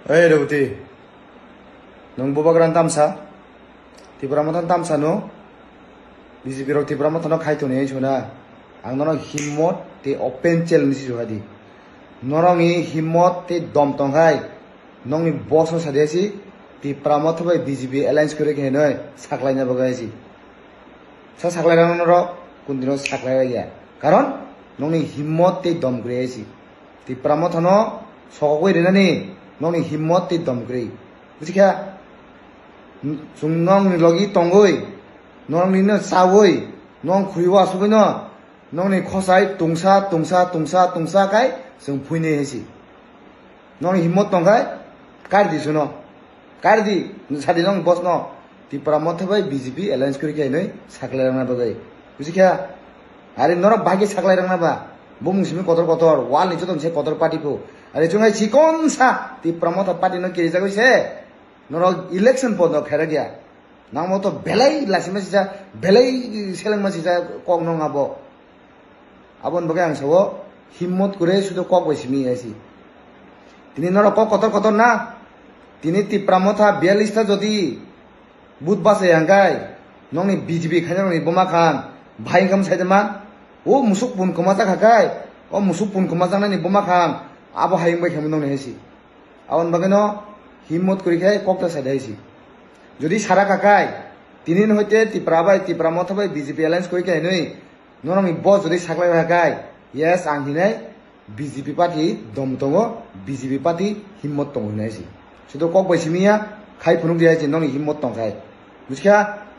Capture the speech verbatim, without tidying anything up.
Hey Rewati, nwng bubagra tamsa, Tipra Motha tamsa no, B J P rok Tipra Motha no khai toni hai sona, ang nono himmot te open challenge si suhadi. Norokni himmot te dom tongkhai, nokni boss no sadi asi, Tipra Motha bai B J P alliance kore khe noi, saklai na bagwi asi. Sa saklai rang norok, kuntino saklai ya. Karon, nokni himmot te dom kore asi. Tipra Motha no sokogwi rinani nokni himmot tei dom kwrwi. Buji kha? Chwng nokni logi tongwi, nokni no chawi, nok khuriwo asugwi no nokni khosai tungsa, tungsa, tungsa, tungsa kai chwng phuinai hai si. Nokni himmot tongkhai, kari di suno. Kari di, sadi nokni boss no. Tipra Motha bai B J P alliance kuri khe hinwi saklai rwna bagwi. Buji kha? Ari norok bahai khe saklai rwna ba? Bumung simi kotor kotor, wall ni joto ni se kotor party pho. Ari chwng hai chikon sa Tipra Motha party no kirijagwi se. Norok election pod no khairok ya. Nangmo to belai lasima sisa, belai selengma sisa kok nong abo. Aboni bagwi ang sao, himmot kure sudo kok bai simi ya si. Tini norok kok kotor kotor na. Tini Tipra Motha biyalista jodi but bachai hangkai, nokni B J P khaina nokni buma khan, bahai wngkha sai de man. O musuk pun kwmajak hakai, o musuk pun kwmajaknani buma khan, abo hai wngbai khamu nokni hai si. Aboni bagwi no himmot kuri khai kok ta sai de hai si. Jodi sara kakai, tini no hoite Tipra bai, Tipra Motha bai B J P alliance koi kai nui, norokni boss jodi saklai rwkha kai, yes, ang hinai B J P party dom tongo, B J P party himmot tongo hinai si. Sudo kok bai simi ya, khai phunuk di hai si, nokni himmot tong khai. Buji kha?